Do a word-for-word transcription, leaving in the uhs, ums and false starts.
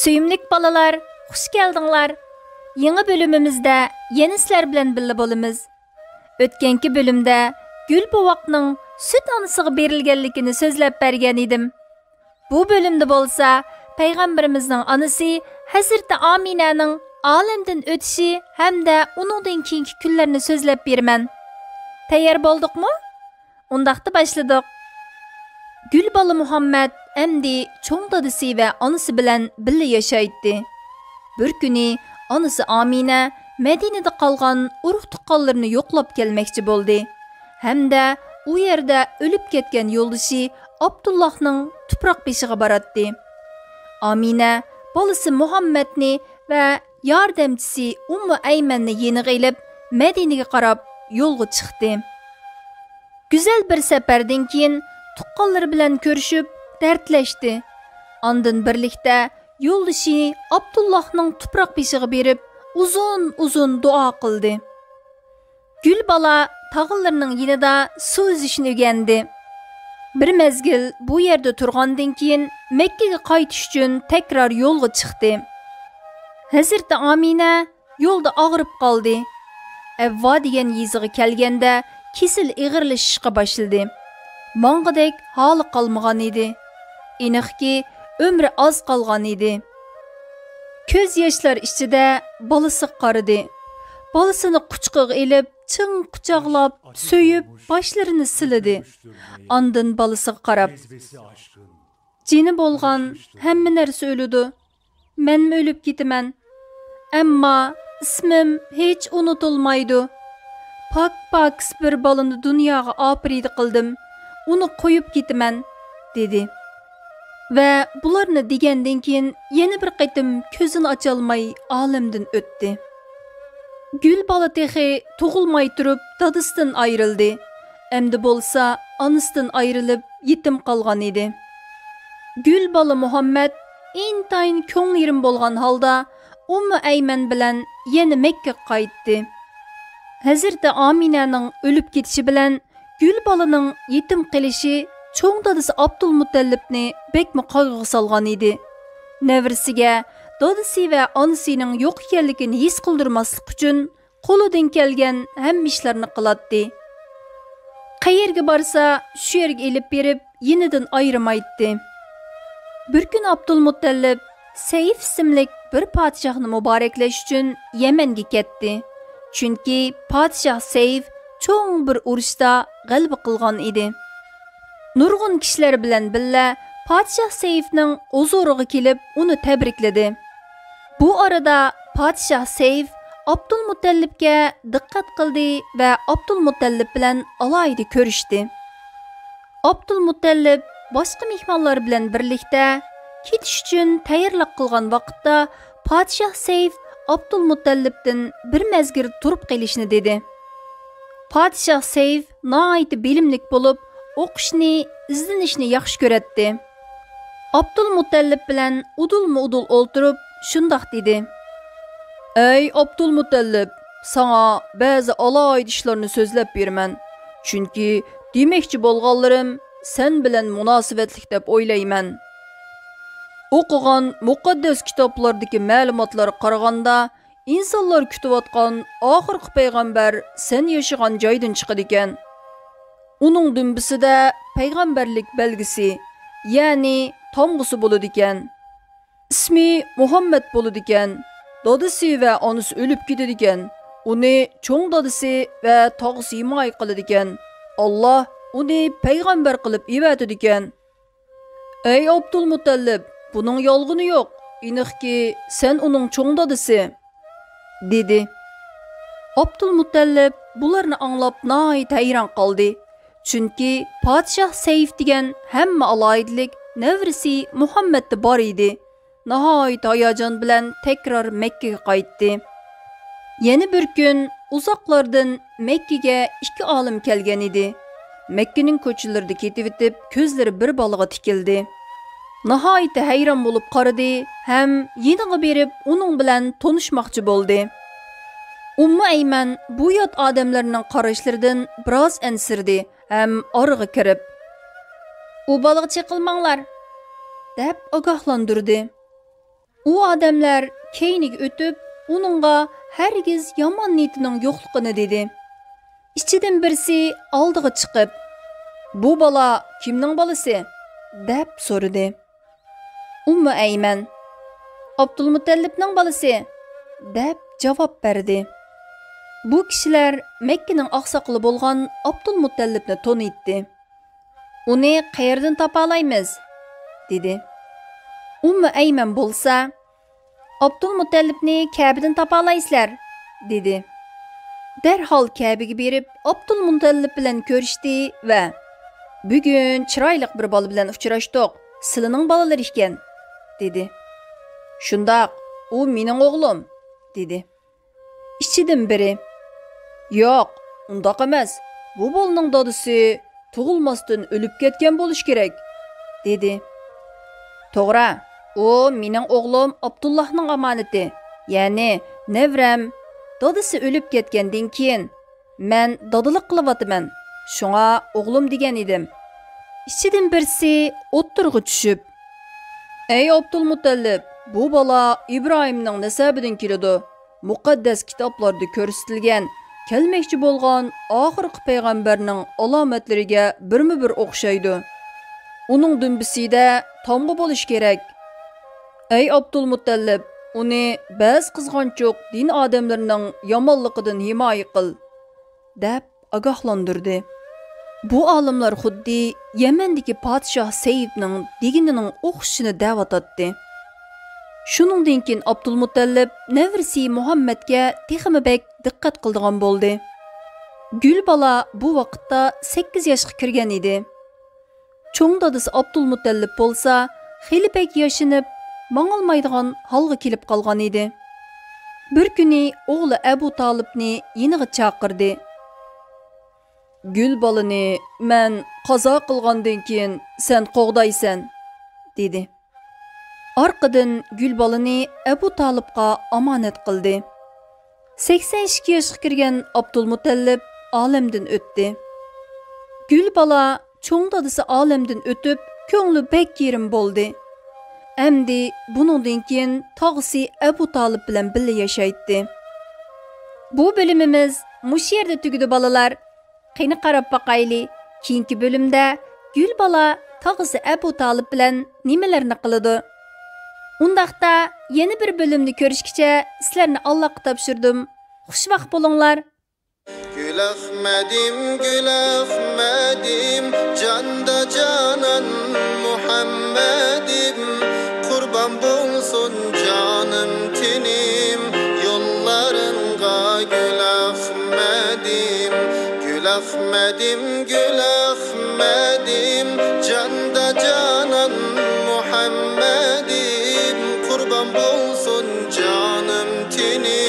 سۆيۈملۈك بالىلار، خۇش كەلدىڭلار. يېڭى بۆلۈمىمىزدە يەنە سىلەر بىلەن بىللە بولىمىز. ئۆتكەنكى بۆلۈمدە گۈل بوۋاقنىڭ سۈت ئانىسىغا بېرىلگەنلىكىنى سۆزلەپ بەرگەن ئىدىم. بۇ بۆلۈمدە بولسا پەيغەمبىرىمىزنىڭ ئانىسى ھەزرىتى ئامىنەنىڭ ئالەمدىن ئۆتۈشى ھەمدە ئۇنىڭدىن كېيىنكى كۈنلەرنى سۆزلەپ بېرىمەن. تەييار بولدۇقمۇ؟ ئۇنداقتا باشلىدۇق. گۈل بالا مۇھەممەد ئەمدى چوڭ دادىسى ۋە ئانىسى بىلەن بىللە ياشايتتى. بىر كۈنى ئانىسى ئامىنە مەدىنىدە قالغان ئۇرۇق-تۇغقانلىرىنى يوقلاپ كەلمەكچى بولدى ھەمدە ئۇ يەردە ئۆلۈپ كەتكەن يولدىشى ئابدۇللاھنىڭ تۇپراق بېشىغا باراتتى. ئامىنە بالىسى مۇھەممەدنى ۋە ياردەمچىسى ئۇممۇ ئەيمەننى يېنىغا ئېلىپ، مەدىنىگە قاراپ يولغا چىقتى. گۈزەل بىر سەپەردىن كېيىن تۇغقانلىرى بىلەن كۆرۈشۈپ، دەردلەشتى. ئاندىن بىرلىكتە يولدىشى ئابدۇللاھنىڭ تۇپراق بېشىغا بېرىپ، ئۇزۇن-ئۇزۇن دۇئا قىلدى. گۈل بالا تاغىلىرىنىڭ يېنىدا سۇ ئۈزۈشنى ئۆگەندى. بىر مەزگىل بۇ يەردە تۇرغاندىن كېيىن، مەككىگە قايتىش ئۈچۈن تەكرار يولغا چىقتى. ھەزرىتى ئامىنە يولدا ئاغرىپ قالدى. ئەۋۋا دېگەن يېزىغا كەلگەندە، كېسىلى ئېغىرلىشىشقا باشلىدى. ماڭغۇدەك ھالى قالمىغان ئىدى. ئېنىقكى، ئۆمرى ئاز قالغان ئىدى. كۆز ياشلار ئىچىدە بالىسىغا قارىدى. بالىسىنى قۇچىقىغا ئېلىپ، چىڭ قۇچاقلاپ، سۆيۈپ، باشلىرىنى سىلىدى. ئاندىن بالىسىغا قاراپ، جېنى بولغان ھەممە نەرسە ئۆلىدۇ. مەنمۇ ئۆلۈپ كېتىمەن. ئەمما ئىسمىم ھېچ ئۇنتۇلمايدۇ. پاك-پاكىز بىر بالىنى دۇنياغا ئاپىرىدە قىلدىم. ئۇنى قويۇپ كېتىمەن، دېدى. ۋە بۇلارنى دېگەندىن كېيىن يەنە بىر قېتىم كۆزىنى ئاچالماي ئالەمدىن ئۆتتى. گۈل بالا تېخى تۇغۇلماي تۇرۇپ دادىسىدىن ئايرىلدى. ئەمدى بولسا ئانىسىدىن ئايرىلىپ يېتىم قالغان ئىدى. گۈل بالا مۇھەممەد ئىنتايىن كۆڭلى يېرىم بولغان ھالدا ئۇممۇ ئەيمەن بىلەن يەنە مەككىگە قايتتى. ھەزرىتى ئامىنەنىڭ ئۆلۈپ كېتىشى بىلەن گۈل بالىنىڭ يېتىم قېلىشى چوڭ دادىسى ئابدۇلمۇتەللىپنى بەكمۇ قايغۇغا سالغان ئىدى. نەۋرىسىگە دادىسى ۋە ئانىسىنىڭ يوق ئىكەنلىكىنى ھېس قىلدۇرماسلىق ئۈچۈن قولىدىن كەلگەن ھەممە ئىشلارنى قىلاتتى. قەيەرگە بارسا، شۇ يەرگە ئېلىپ بېرىپ، يېنىدىن ئايرىمايتتى. بىر كۈنى ئابدۇلمۇتەللىپ سەيف ئىسىملىك بىر پادىشاھنى مۇبارەكلەش ئۈچۈن يەمەنگە كەتتى. چۈنكى پادىشاھ سەيف چوڭ بىر ئۇرۇشتا غەلىبە قىلغان ئىدى. نۇرغۇن كىشىلەر بىلەن بىللە پادىشاھ سەيفنىڭ ھۇزۇرىغا كېلىپ، ئۇنى تەبرىكلىدى. بۇ ئارىدا پادىشاھ سەيف ئابدۇلمۇتەللىپكە دىققەت قىلدى ۋە ئابدۇلمۇتەللىپ بىلەن ئالاھىدە كۆرۈشتى. ئابدۇلمۇتەللىپ باشقا مېھمانلار بىلەن بىرلىكتە كېتىش ئۈچۈن تەييارلىق قىلغان ۋاقىتتا، پادىشاھ سەيف ئابدۇلمۇتەللىپتىن بىر مەزگىل تۇرۇپ قېلىشنى دېدى. پادىشاھ سەيف ناھايىتى بىلىملىك بولۇپ، ئوقۇشنى، ئىزدىنىشنى ياخشى كۆرەتتى. ئابدۇلمۇتەللىپ بىلەن ئۇدۇلمۇ-ئۇدۇل ئولتۇرۇپ، شۇنداق دېدى: ئەي ئابدۇلمۇتەللىپ، ساڭا بەزى ئالاھىدە ئىشلارنى سۆزلەپ بېرىمەن. چۈنكى دېمەكچى بولغانلىرىم سەن بىلەن مۇناسىۋەتلىك دەپ ئويلايمەن. ئوقۇغان مۇقەددەس كىتابلاردىكى مەلۇماتلارغا قارىغاندا، ئىنسانلار كۈتۈۋاتقان ئاخىرقى پەيغەمبەر سەن ياشىغان جايدىن چىقىدىكەن. ئۇنىڭ دۈمبىسىدە پەيغەمبەرلىك بەلگىسى، يەنى تامغىسى بولىدىكەن. ئىسمى مۇھەممەد بولىدىكەن. دادىسى ۋە ئانىسى ئۆلۈپ كېتىدىكەن. ئۇنى چوڭ دادىسى ۋە تاغىسى ھىمايە قىلىدىكەن. ئاللا ئۇنى پەيغەمبەر قىلىپ ئېۋەتىدىكەن. ئەي ئابدۇلمۇتەللىپ، بۇنىڭ يالغىنى يوق، ئېنىقكى، سەن ئۇنىڭ چوڭ دادىسى، دېدى. ئابدۇلمۇتەللىپ بۇلارنى ئاڭلاپ ناھايىتى ھەيران قالدى. چۈنكى پادىشاھ سەيف دېگەن ھەممە ئالاھىدىلىك نەۋرىسى مۇھەممەدتە بار ئىدى. ناھايىتى ھاياجان بىلەن تەكرار مەككىگە قايتتى. يەنە بىر كۈن ئۇزاقلاردىن مەككىگە ئىككى ئالىم كەلگەن ئىدى. مەككىنىڭ كوچىلىرىدا كېتىۋېتىپ، كۆزلىرى بىر بالىغا تىكىلدى. ناھايىتى ھەيران بولۇپ قارىدى ھەم يېنىغا بېرىپ، ئۇنىڭ بىلەن تونۇشماقچى بولدى. ئۇممۇ ئەيمەن بۇ يات ئادەملەرنىڭ قاراشلىرىدىن بىراز ئەنسىرىدى ھەم ئارىغا كىرىپ، «ئۇ بالىغا چېقىلماڭلار!» دەپ ئاگاھلاندۇردى. ئۇ ئادەملەر كەينىگە ئۆتۈپ، ئۇنىڭغا ھەرگىز يامان نىيىتىنىڭ يوقلۇقىنى دېدى. ئىچىدىن بىرسى ئالدىغا چىقىپ، «بۇ بالا كىمنىڭ بالىسى؟» دەپ سورىدى. ئۇممۇ ئەيمەن، «ئابدۇلمۇتەللىپنىڭ بالىسى» دەپ جاۋاب بەردى. بۇ كىشىلەر مەككىنىڭ ئاقساقىلى بولغان ئابدۇلمۇتەللىپنى تونۇيتتى. «ئۇنى قەيەردىن تاپالايمىز؟» دېدى. ئۇممۇ ئەيمەن بولسا، «ئابدۇلمۇتەللىپنى كەبىدىن تاپالايسىلەر» دېدى. دەرھال كەبىگە بېرىپ، ئابدۇلمۇتەللىپ بىلەن كۆرۈشتى ۋە، «بۈگۈن چىرايلىق بىر بالا بىلەن ئۇچراشتۇق، سىلىنىڭ بالىلىرى ئىكەن» دېدى. «شۇنداق، ئۇ مېنىڭ ئوغلۇم» دېدى. ئىچىدىن بىرى، «ياق، ئۇنداق ئەمەس، بۇ بالىنىڭ دادىسى تۇغۇلماستىن ئۆلۈپ كەتكەن بولۇشى كېرەك» دېدى. «توغرا، ئۇ مېنىڭ ئوغلۇم ئابدۇللاھنىڭ ئامانىتى، يەنى نەۋرەم. دادىسى ئۆلۈپ كەتكەندىن كېيىن، مەن دادىلىق قىلىۋاتىمەن، شۇڭا ئوغلۇم دېگەن ئىدىم.» ئىچىدىن بىرسى ئوتتۇرىغا چۈشۈپ، «ئەي ئابدۇلمۇتەللىپ، بۇ بالا ئىبراھىمنىڭ نەسەبىدىن كېلىدۇ. مۇقەددەس كىتابلاردا كۆرسىتىلگەن كەلمەكچى بولغان ئاخىرقى پەيغەمبەرنىڭ ئالامەتلىرىگە بىرمۇ بىر ئوخشايدۇ. ئۇنىڭ دۈمبىسىدە تامغا بولۇشى كېرەك. ئەي ئابدۇلمۇتەللىپ، ئۇنى بەزى قىزغانچۇق دىن ئادەملىرىنىڭ يامانلىقىدىن ھىمايە قىل» دەپ ئاگاھلاندۇردى. بۇ ئالىملار خۇددى يەمەندىكى پادىشاھ سەيىپنىڭ دېگىنىنىڭ ئوخشىشىنى دەۋاتاتتى. شۇنىڭدىن كېيىن ئابدۇلمۇتەللىپ نەۋرىسى مۇھەممەدكە تېخىمۇ بەك دىققەت قىلىدىغان بولدى. گۈل بالا بۇ ۋاقىتتا سەككىز ياشقا كىرگەن ئىدى. چوڭ دادىسى ئابدۇلمۇتەللىپ بولسا خېلى بەك ياشىنىپ، ماڭالمايدىغان ھالغا كېلىپ قالغان ئىدى. بىر كۈنى ئوغلى ئەبۇ تالىپنى يېنىغا چاقىردى. «گۈل بالىنى مەن قازا قىلغاندىن كېيىن سەن قوغدايسەن» دېدى. ئارقىدىن گۈل بالىنى ئەبۇ تالىپقا ئامانەت قىلدى. سەكسەن ئىككى ياشقا كىرگەن ئابدۇلمۇتەللىپ ئالەمدىن ئۆتتى. گۈل بالا چوڭ دادىسى ئالەمدىن ئۆتۈپ، كۆڭلى بەك يېرىم بولدى. ئەمدى بۇنىڭدىن كېيىن تاغىسى ئەبۇ تالىپ بىلەن بىللە ياشايتتى. بۇ بۆلۈمىمىز مۇشۇ يەردە تۈگىدى، بالىلار. قېنى قاراپ باقايلى، كېيىنكى بۆلۈمدە گۈل بالا تاغىسى ئەبۇ تالىپ بىلەن نېمىلەرنى قىلىدۇ؟ ئۇنداقتا يەنە بىر بۆلۈمدە كۆرۈشكىچە سىلەرنى ئاللاغا تاپشۇردۇم. خۇشۋاق بولۇڭلار. گۈل ئەخمەدىم، گۈل ئەخمەدىم، جاندا جانان مۇھەممەدىم، قۇربان بولسۇن جانىم تېنىم يوللارىڭغا، گۈل ئەخمەدىم، گۈل ئەخمەدىم، گۈل ئەخمەدىم، جاندا جانان مۇھەممەدىم، قۇربان بولسۇن جانىم تېنىم.